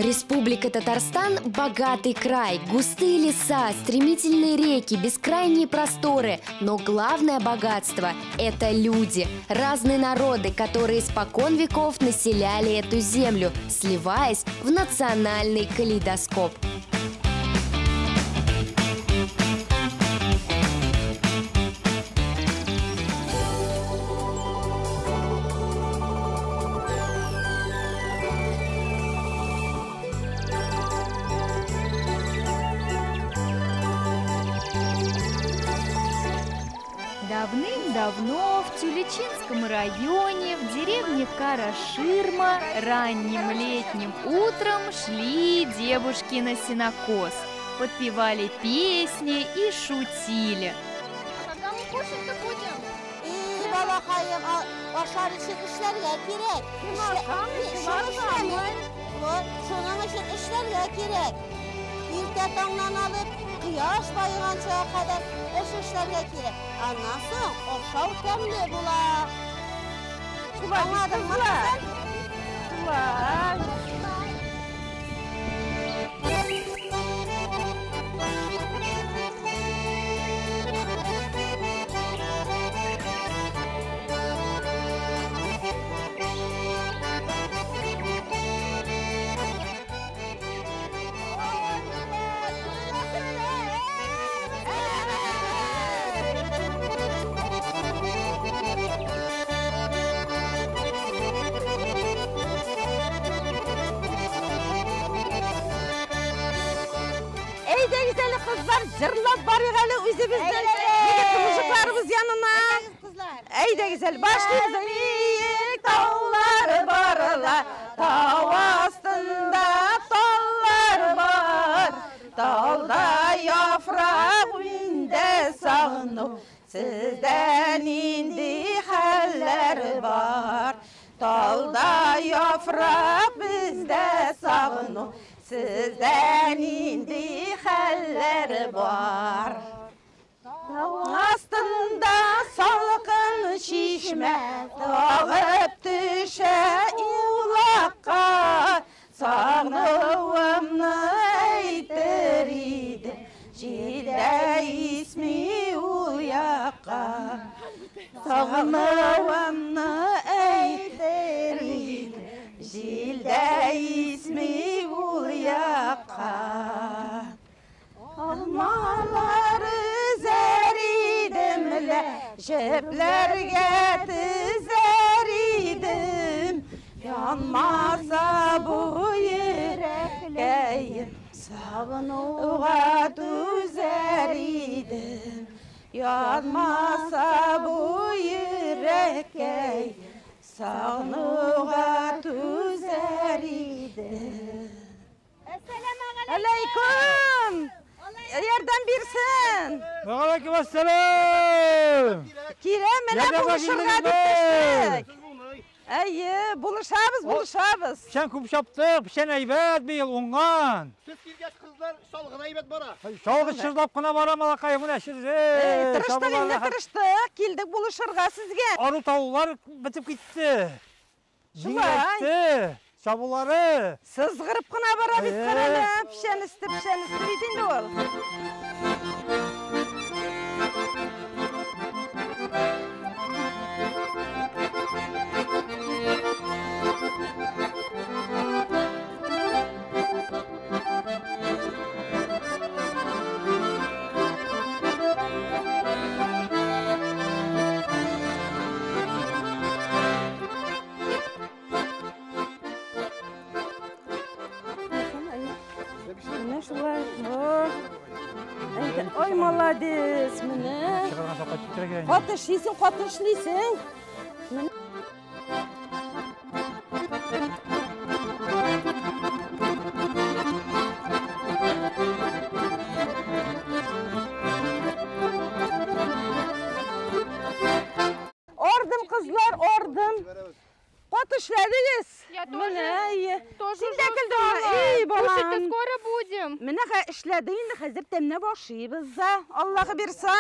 Республика Татарстан – богатый край, густые леса, стремительные реки, бескрайние просторы. Но главное богатство – это люди, разные народы, которые испокон веков населяли эту землю, сливаясь в национальный калейдоскоп. Давным-давно в Тюлячинском районе, в деревне Караширма, ранним летним утром шли девушки на сенокос, подпевали песни и шутили. А когда мы кушать-то будем? И, балакаем, ашар өчен эшләргә кирәк. Шуның өчен эшләргә кирәк. Иртә таңнан алып, кояш баеганча кадәр эш эшләргә кирәк. Аннан соң ашау тәмле була. Аңладыңмы, кызым? Шулай. Әйдәгез әле, кызлар, җырлап барыйк әле үзебезнең егет мужикларыбыз янына. Әйдәгез әле, башлыйбыз. Биек таулар бар ла, тау астында таллар бар. Талда яфрак, миндә сагыну, сездә нинди хәлләр бар? Талда яфрак, бездә сагыну, сездә нинди хәлләр бар? Тау астында салкын чишмә агып төшә улакка. Сагынуымны әйтер идем, җил дә исми ул якка. Сагынуымны әйтер идем, җил дә исми ул якка. Алмалар өзәр идем лә, җепләргә тезәр идем. Янмаса бу йөрәккәем, сагынуга түзәр идем. Янмаса бу йөрәккәем, сагынуга түзәр идем. Алейкум! Ярдәм бирсен! Вәгаләйкүм әссәлам! Килә, менә Ярдәмгә булышырга дип килдегезме? төштек. Әйе, булышабыз, булышабыз. Печән күп чаптык, печән әйбәт быел, уңган. Сез килгәч, кызлар, чалгы әйбәт бара. Чалгы чыжлап кына бара, малакай, менә чыжы. Эй, тырыштык инде, тырыштык. Килдек булышырга сезгә. Ару таулар бетеп китте. Шулай. Җиңеләйтте. Чабулары. Сызгырып кына бара бит, Әйе. карале. Печән өсте, печән өсте бит инде ул. Менә шулай. О. Әйдә, ой, молодец, менә. Чыгарган чакка китерергә инде. Каты эшлисең, каты эшлисең. Менә. Ардым, кызлар, ардым. Каты эшләдегез. Я тоже. Менә, әйе. Тоже Син дә уже килдеңме? устала. Эй, Кушать-то балам. скоро будем. Менә эшләдек инде, хәзер тәмләп ашыйбыз да. Аллаһы бирса.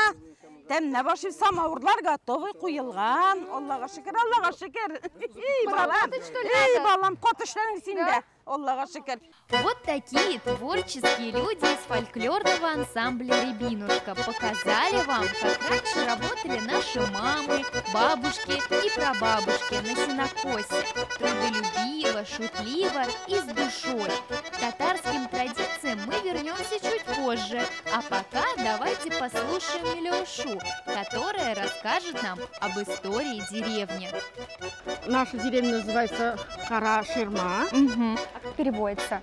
Тәмләп ашыйбыз, самавырлар готовый куелган. Аллаһка шөкер, Аллаһка шөкер. Эй, балам. Поработать, что ли, Эй, надо? балам, каты эшләдең син дә. Да? Аллага шөкер. Вот такие творческие люди из фольклорного ансамбля «Рябинушка» показали вам, как раньше работали наши мамы, бабушки и прабабушки на сенокосе. Трудолюбиво, шутливо и с душой. К татарским традициям мы вернемся чуть позже, а пока давайте послушаем Милеушу, которая расскажет нам об истории деревни. Наша деревня называется Кара-Ширма. А как переводится?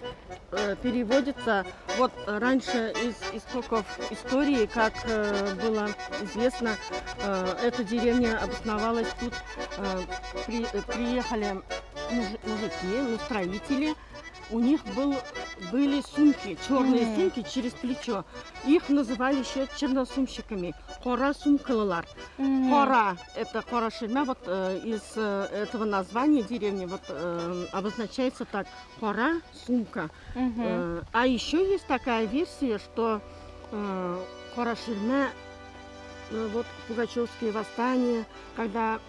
Переводится, вот раньше из истоков истории, как было известно, эта деревня обосновалась тут, приехали мужики, ну, строители, у них были сумки, черные сумки через плечо. Их называли еще черносумщиками, кара сумкалылар. Кара, это Кара-Ширма, вот из этого названия деревни вот, обозначается так, кара сумка. А еще есть такая версия, что Кара-Ширма, вот пугачевские восстания, когда,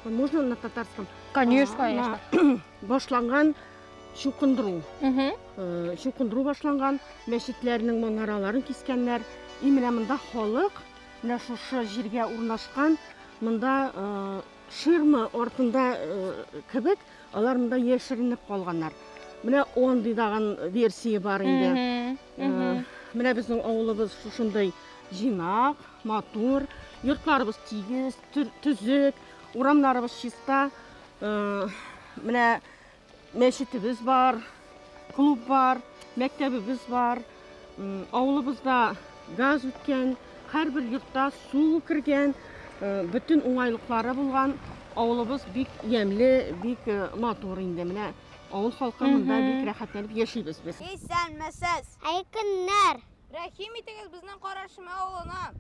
можно на татарском? Конечно, конечно. Башланган чукындыру. Чукындыру башланган, мәчетләрнең манараларын кискәннәр. И менә монда халык, менә шушы җиргә урнашкан, монда ширма артында кебек, алар монда яшеренеп калганнар. Менә андый дагын версия бар инде. Менә безнең авылыбыз шушындый җыйнак, матур, йортларыбыз тигез, төзек, урамнарыбыз чиста. Менә мәчетебез бар, клуб бар, мәктәбебез бар. Авылыбызда газ үткән, һәрбер йортта су кергән, бөтен уңайлыклары булган. Авылыбыз бик ямьле, бик матур инде. Менә авыл халкы монда бик рәхәтләнеп яшибез без. Исәнмесез. Әй көннәр. Рәхим итегез безнең Караширмә авылына.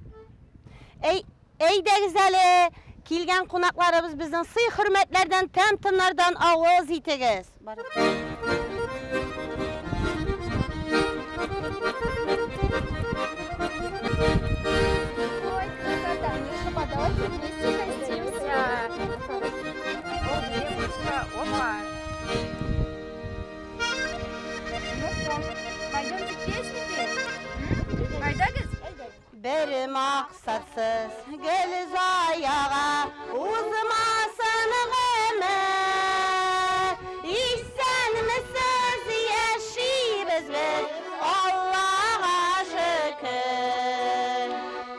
Әй, әйдәгез әле, килгән кунакларыбыз безнең сый-хөрмәтләрдән, тәм-томнардан авыз итегез. Ой, красота, Миша, давайте вместе угостимся. О, девушка, опа. Ну что, пойдемте песню петь? Әйдәгез? Бер максатсыз гел заяга узмасын гомер. Исәнмесез, яшибез без, Аллага шөкер.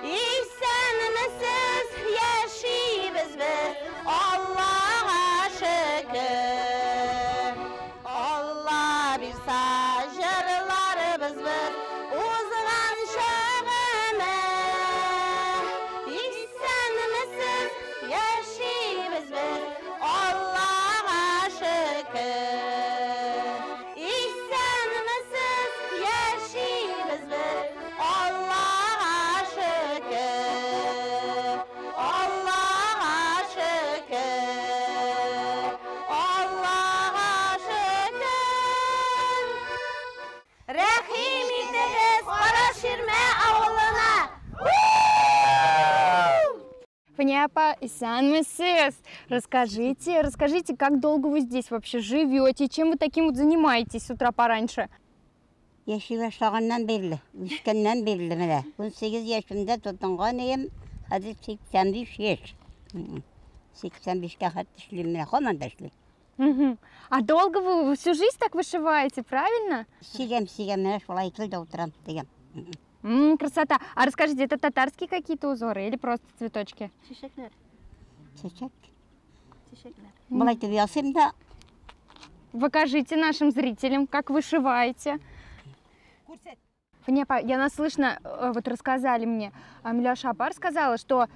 Исәнмесез, яшибез без, Аллага шөкер. Алла бирсә, җырларыбыз без узганчы гомер. Исәнмесез, яшибез без, Аллага шөкер. Исәнмесез, яшибез без, Аллага шөкер. Аллага шөкер. Аллага шөкер. Рәхим итегез Караширмә авылына. Фания апа, исәнмесез. Расскажите, расскажите, как долго вы здесь вообще живете, чем вы таким вот занимаетесь с утра пораньше? Яши башлаганнан бирле, үскәннән бирле менә. 18 яшемдә тотынган идем, хәзер 85 яшь. 85-кә хәтле эшлим менә, һаман да эшлим. А долго вы всю жизнь так вышиваете, правильно? Чигәм, чигәм, менә шулай гел дә утырам дигән. Красота. А расскажите, это татарские какие-то узоры или просто цветочки? Чәчәкләр. Чәчәк. Чәчәкләр. Болай итеп ясыйм да. Покажите нашим зрителям, как вышиваете. Фания апа, я наслышана, вот рассказали мне, Миляуша апа рассказала, что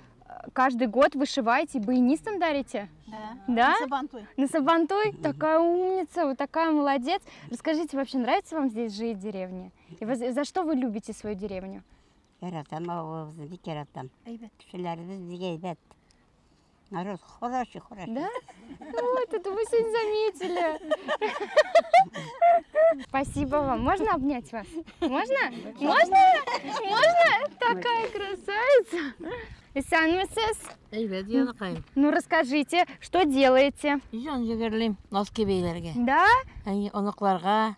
каждый год вышиваете, баянистам дарите? Да. Да? На Сабантуй. На Сабантуй? Такая умница, вот такая молодец. Расскажите, вообще нравится вам здесь жить в деревне? И за что вы любите свою деревню? Яратам авылыбызны, бик яратам. Әйбәт. Кешеләребез бик әйбәт. Народ хороший, хороший. Да? Вот, это вы сегодня заметили. Спасибо вам. Можно обнять вас? Можно? Можно? Можно? Такая красавица. Исәнмесез. Әйбәт, яныкаем. Ну расскажите, что делаете? Җон җегерлим, носки бәйләргә. Да? Әй, оныкларга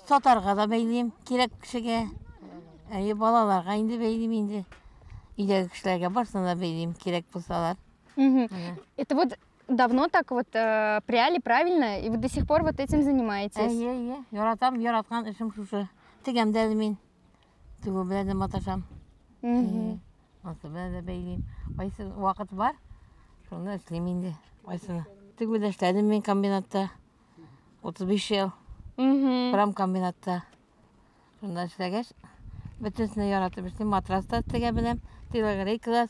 сатарга да бәйлим, кирәк кешегә. Әй, балаларга инде бәйлим инде. Өйдәге кешеләргә барсына да бәйлим, кирәк булсалар. Мгм. Это вот давно так вот пряли, правильно? И вы до сих пор вот этим занимаетесь? Әйе, әйе, яратам, яраткан эшем шушы. Тегәм дә әле мин. Тегү белән дә маташам. Мгм. Ансы белән дә бәйлим. Кайсы вакыт бар, шуны эшлим инде. Кайсыны. Тегүдә эшләдем мин комбинатта. 35 ел. Промкомбинатта. Шунда эшләгәч, бөтенесен яратып эшлим. Матрас та тегә беләм, телогрейка да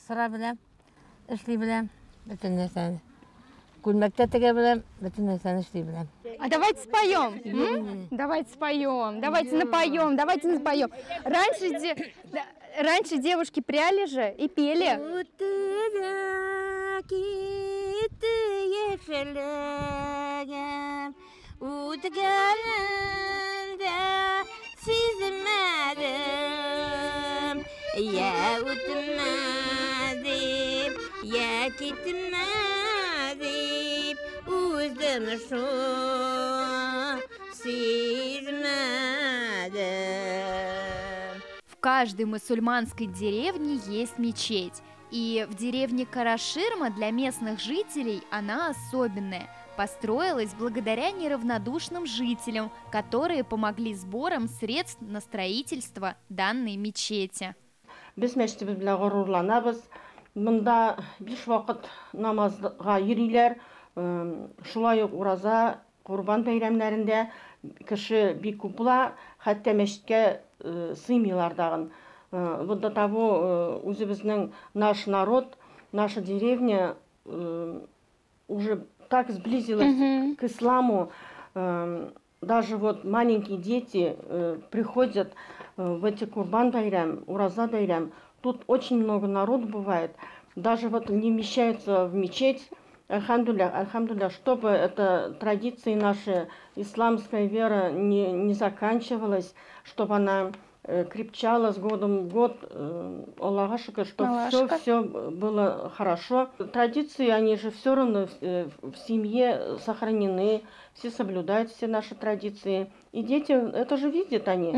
сыра беләм, эшли беләм. Бөтен нәрсәне. Күлмәк тә тегә беләм, бөтен нәрсәне эшли беләм. А давайте споем. М? Давайте споем, давайте напоем, давайте напоем. Раньше, раньше девушки пряли же и пели. Үтте китте яшьлегем, үткәнен дә сизмәдем. Я үтмә дип, я китмә дип, үзем шул сизмәдем. В каждой мусульманской деревне есть мечеть. И в деревне Караширма для местных жителей она особенная. Построилась благодаря неравнодушным жителям, которые помогли сбором средств на строительство данной мечети. Без мәчетебез белән горурланабыз. Монда 5 вакыт намазга йөриләр. Шулай ук ураза, Корбан бәйрәмнәрендә кеше бик күп була, хәтта мәчеткә сыймыйлар тагын. Вот до того үзебезнең наш народ, наша деревня уже так сблизилась к исламу. Даже вот маленькие дети приходят в эти Курбан Байрам, Ураза Байрам. Тут очень много народу бывает. Даже вот не вмещаются в мечеть. Альхамдулля, альхамдулля, чтобы эта традиции наши, исламская вера не заканчивалась, чтобы она крепчала с годом в год. Аллаха шөкер, чтобы Аллаха шөкер. все было хорошо. Традиции, они же все равно в семье сохранены, все соблюдают все наши традиции. И дети это же видят они.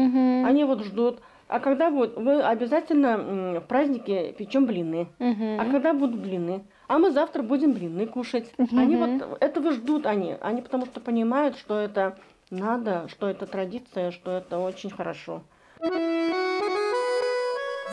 Они вот ждут. А когда будет, мы обязательно в празднике печем блины. А когда будут блины? А мы завтра будем блины кушать. Они вот этого ждут они. Они потому что понимают, что это надо, что это традиция, что это очень хорошо.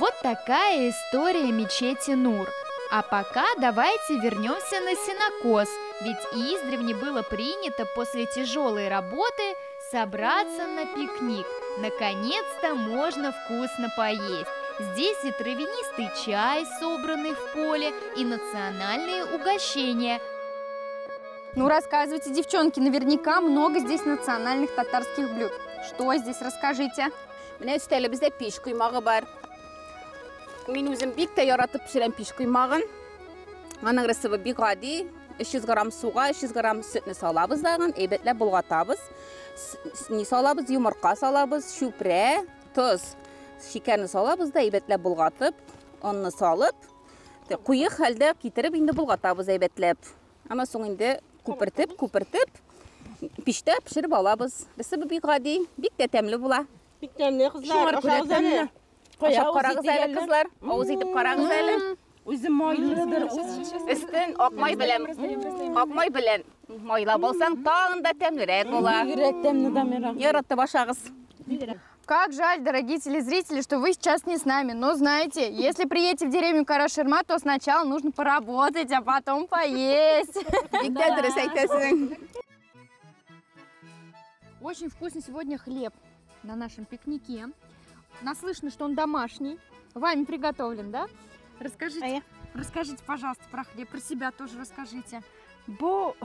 Вот такая история мечети Нур. А пока давайте вернемся на сенокос, ведь издревле было принято после тяжелой работы собраться на пикник. Наконец-то можно вкусно поесть. Здесь и травянистый чай, собранный в поле, и национальные угощения. Ну, рассказывайте, девчонки, наверняка много здесь национальных татарских блюд. Что здесь, расскажите? Менә өстәлебездә пич коймагы бар. Мин үзем бик тә яратып пешерәм пич коймагын. Аның рецепты бик гади. 300 грамм суга, 300 грамм сөтне салабыз тагын, әйбәтләп болгатабыз. Ни салабыз? Йомырка салабыз, чүпрә, тоз, шикәрне салабыз да әйбәтләп болгатып, онны салып, куе хәлдә китереп инде болгатабыз әйбәтләп. Аннан соң инде күпертеп, күпертеп, пичтә пешереп алабыз. Рецепты бик гади, бик тә тәмле була. Бик тәмле, кызлар. Шуңар күрә Ашагыз әле. тәмле. Ашап карагыз әле, кызлар. Авыз итеп карагыз әле. Үзе майлыдыр. Өстен ак май белән, ак май белән майлап алсаң, тагын да тәмлерәк була. Бигрәк тәмле, Дамира. Яратып ашагыз. Как жаль, дорогие телезрители, что вы сейчас не с нами. Но знаете, если приедете в деревню Караширма, то сначала нужно поработать, а потом поесть. Бик тә дөрес әйтәсең. Очень вкусный сегодня хлеб на нашем пикнике. Наслышно, что он домашний, вами приготовлен, да? Расскажите, расскажите, пожалуйста, про хлеб, про себя тоже расскажите. Бу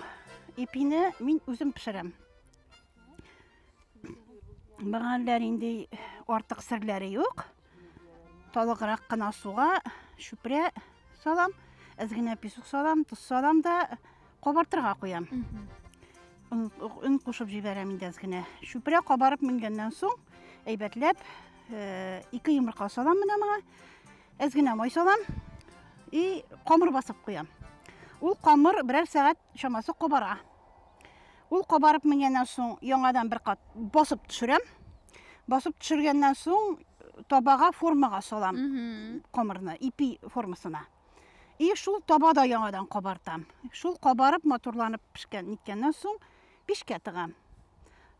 ипине мин үзем пешерәм. Моңа инде артык серләре юк. Талыграк кына суга чүпрә салам, әз генә песок салам, тоз салам да кабартырга куям. Он кушып җибәрәм инде әз генә. Чүпрә кабарып менгәннән соң, әйбәтләп, ике йомырка салам менә моңа. Әз генә май салам и камыр басып куям. Ул камыр берәр сәгать чамасы кабара. Ул кабарып менгәннән соң яңадан бер кат басып төшерәм. Басып төшергәннән соң табага формага салам камырны, ипи формасына. И шул табада яңадан кабартам. Шул кабарып, матурланып пешкән ниткәннән соң пичкә тыгам.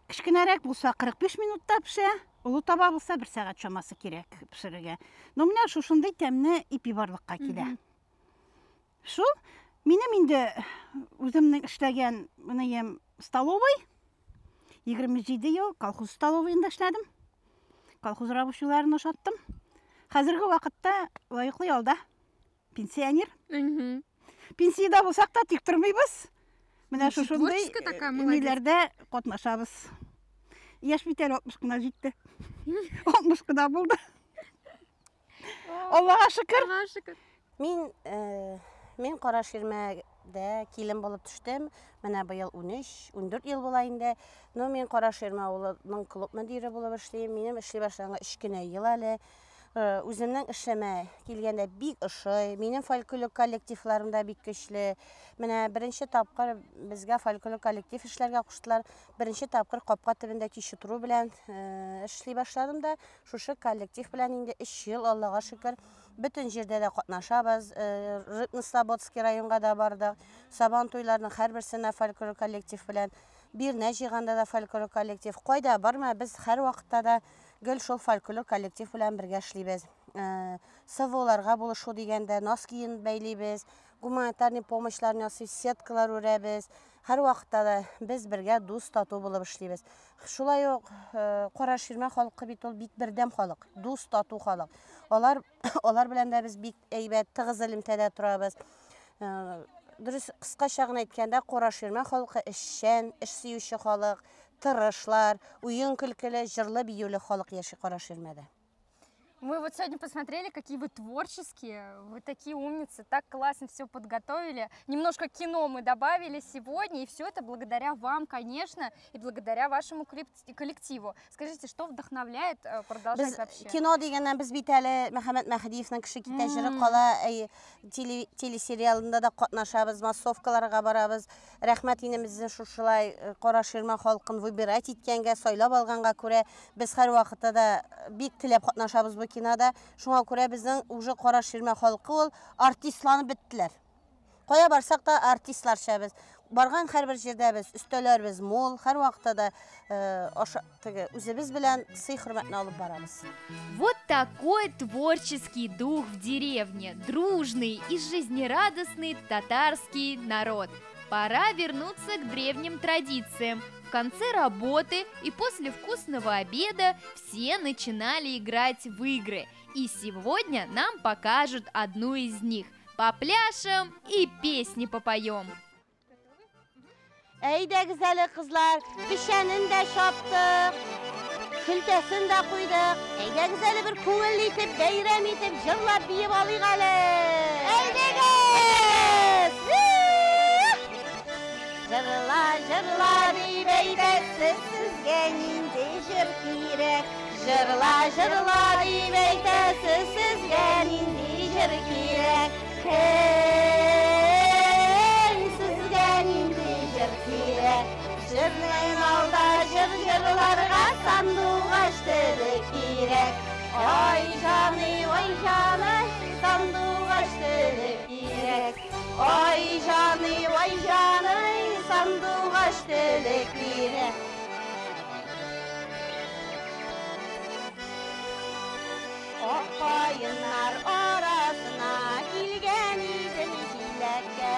Кечкенәрәк булса 45 минутта пешә, олы таба булса 1 сәгать чамасы кирәк пешерергә. Но менә шушындый тәмле ипи барлыкка килә. Шул минем инде үземнең эшләгән минем столовый 27 ел колхоз столовыенда эшләдем. Колхоз рабочийларын ашаттым. Хәзерге вакытта лаеклы ялда. Пенсионер. Пенсиядә булсак та тик тормыйбыз. Менә шушындый ниләрдә катнашабыз. Яшь бит әле 60 кына җитте. 60 кына булды. Аллага шөкер. Аллага шөкер. Мин мин Кара Ширмәдә килен булып төштем. Менә быел 13, 14 ел була инде. Но мин Кара Ширмә авылының клуб мөдире булып эшлим. Минем эшли башлаганга 3 кенә ел әле. Үземнең эшемә килгәндә бик ошый. Минем фольклор коллективларым да бик көчле. Менә беренче тапкыр безгә фольклор коллектив эшләргә куштылар. Беренче тапкыр капка төбендә кич утыру белән эшли башладым да, шушы коллектив белән инде 3 ел, Аллага шөкер, бөтен җирдә дә катнашабыз. Рыбно-Слободский районга да бардык. Сабан туйларының һәрберсенә фольклор коллектив белән. Бирнә җыйганда да фольклор коллектив. Кайда барма, без һәрвакытта да гел шул фольклор коллектив белән бергә эшлибез. СВОларга булышу дигәндә носкиын бәйлибез, гуманитарный помощьларны ясыйбыз, сеткалар үрәбез. Һәрвакытта да без бергә дус тату булып эшлибез. Шулай ук Кара Ширмә халкы бит ул бик бердәм халык, дус тату халык. Алар алар белән дә без бик әйбәт, тыгыз элемтәдә торабыз. Дөрес, кыскача гына әйткәндә, Кара Ширмә халкы эшчән, эш сөюче халык, тырышлар, уен-көлкеле, җырлы-биюле халык яши Кара Ширмәдә. Мы вот сегодня посмотрели, какие вы творческие, вы такие умницы, так классно все подготовили. Немножко кино мы добавили сегодня, и все это благодаря вам, конечно, и благодаря вашему коллективу. Скажите, что вдохновляет продолжать Без вообще? Кино дигәннән без бит әле Мөхәммәт Мәһдиевнең Кеше китә җыры кала телесериалында да катнашабыз, массовкаларга барабыз. Рәхмәт инде безне шушылай Кара Ширмә халкын выбирать иткәнгә, сайлап алганга күрә без һәрвакытта да бик теләп катнашабыз бу кинода. Шуңа күрә безнең уже Кара Ширмә халкы ул артистланып беттеләр. Кая барсак та артистларча без. Барган һәрбер җирдә без өстәләрбез мул, һәрвакытта да аша, теге үзебез белән сый-хөрмәтне алып барабыз. Вот такой творческий дух в деревне, дружный и жизнерадостный татарский народ. Пора вернуться к древним традициям. В конце работы и после вкусного обеда все начинали играть в игры. И сегодня нам покажут одну из них. Попляшем и песни попоем. Әйдәгез әле, кызлар, печәнен дә чаптык, көлтәсен дә куйдык. Әйдәгез әле бер күңелле итеп, бәйрәм итеп, җырлап биеп алыйк әле. Әйдәгез! Җырла, җырла дип әйтәсез, сезгә нинди җыр кирәк? Җырла, җырла дип әйтәсез, сезгә нинди җыр кирәк? Эй, сезгә нинди җыр кирәк? Җырның алда җыр җырларга сандугач теле кирәк. Ай җаны, ай җаны, сандугач теле кирәк. Ай җаны, ай җаны, сандугач теле кирәк. Ак каеннар арасына килгән идем җиләккә.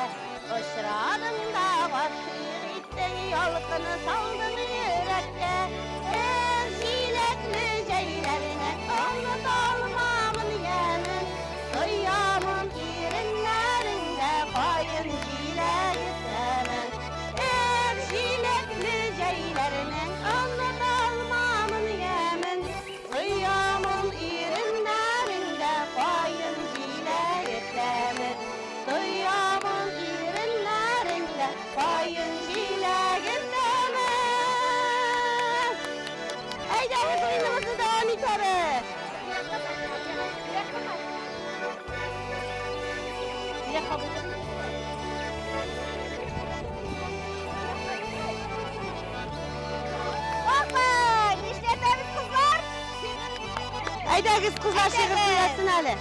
Очрадың да гашыйк иттең, ялкыны салдың йөрәккә. Эх, җиләкле җәйләрне оныта алмамын ямен. Тоямын иреннәреңдә каен җиләге тәмен. Эх, җиләкле җәйләрне оныта алмамын ямен. Тоямын иреннәреңдә каен җиләге тәмен. Тоямын иреннәреңдә каен җиләге тәмен. Әйдә, кабул. Опа! Нишләтәбез, кызлар? Әйдәгез, кызлар шигырь сөйләсен әле.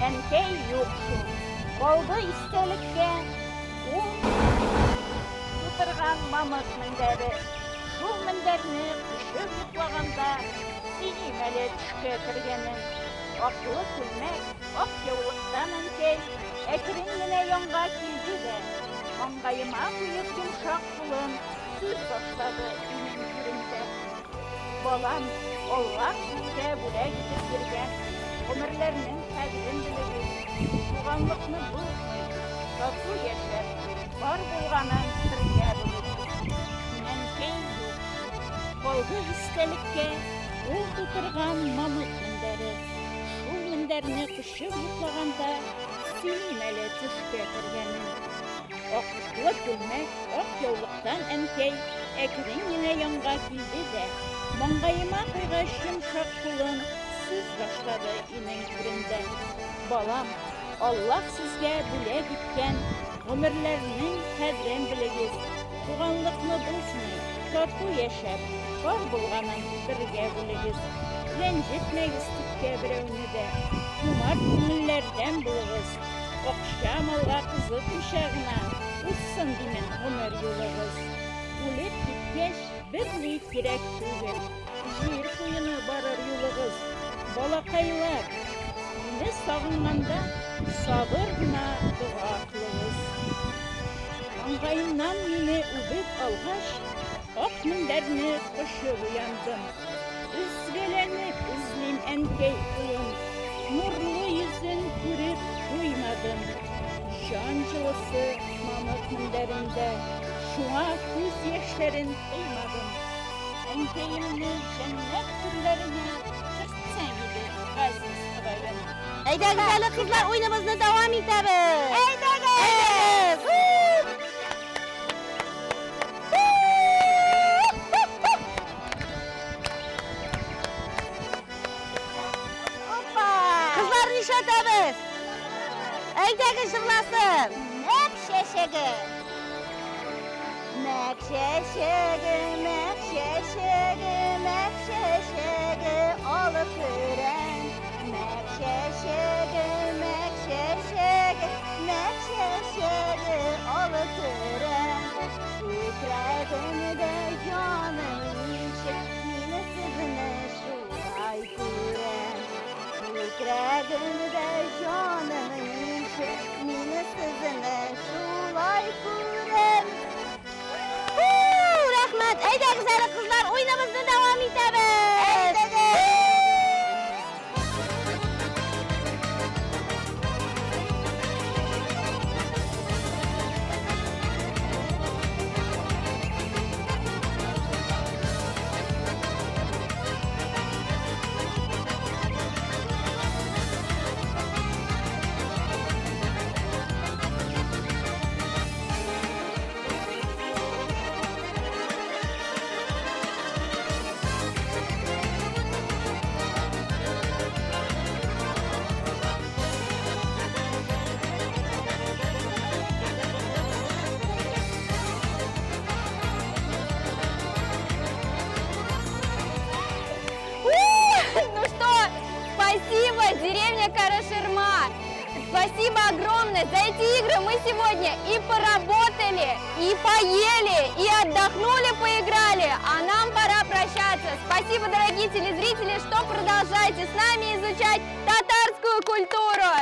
Әнкәй юк шул. Калды истәлеккә ул тутырган мамык мендәре. Шул мендәрне кочып йоклаганда сөйлим әле төшкә кергәнен. Аклы күлмәк, ак яулыктан әнкәй әкрен генә янга килде дә, маңгаема куеп йомшак кулын сүз башлады өйнең түрендә. Балам, Аллаһ сезгә бүләк итеп биргән гомерләрнең кадерен белегез. Туганлыкны бозмый, тату яшәп, бар булганын бергә бүлегез. Әнкәй юк шул. Калды истәлеккә ул тутырган мамык мендәре. Шул мендәрне кочып йоклаганда сөйлим әле төшкә кергәнен. Аклы күлмәк, ак яулыктан әнкәй әкрен генә янга килде дә, маңгаема куйгач йомшак кулын сүз башлады өйнең түрендә. Балам, Аллаһ сезгә бүләк иткән гомерләрнең кадерен белегез. Туганлыкны бозмый, тату яшәп, бар булганын бергә бүлегез. Рәнҗетмәгез күпкә берәүне дә, юмарт күңелләрдән булыгыз. Акча малга кызыкмыйча гына узсын димен гомер юлыгыз. Үлеп киткәч, берни кирәк түгел, җир куены барыр юлыгыз. Балакайлар, мине сагынганда сабыр гына дога кылыгыз. Маңгаемнан мине үбеп алгач, ак мендәрне кочып уяндым. Өзгәләнеп эзлим әнкәй кулын, нурлы йөзен күреп туймадым. Җан җылысы мамык мендәрендә, шуңа күз яшьләрен тыймадым. Әнкәемне җәннәт түрләренә кертсәң иде, газиз Ходаем. Әйдәгез әле, кызлар, уеныбызны дәвам итәбез. Әйдәгез! Кызлар, нишләтәбез? Әйдәгез, җырласын. Мәк чәчәге. Мәк чәчәге, мәк чәчәге, мәк чәчәге, алып көрән. Мәк чәчәге, мәк чәчәге, мәк чәчәге, алып көрән. Күкрәгемдә җаным ничек, мине сезне шулай күрәм. Күкрәгемдә җаным ничек, мине сезне шулай күрәм. Рәхмәт! Әйдәгез әле, кызлар, уеныбызны дәвам итәбез. Әйдәгез! Ну что, спасибо, деревня Караширма. Спасибо огромное за эти игры. Мы сегодня и поработали, и поели, и отдохнули, поиграли. А нам пора прощаться. Спасибо, дорогие телезрители, что продолжаете с нами изучать татарскую культуру.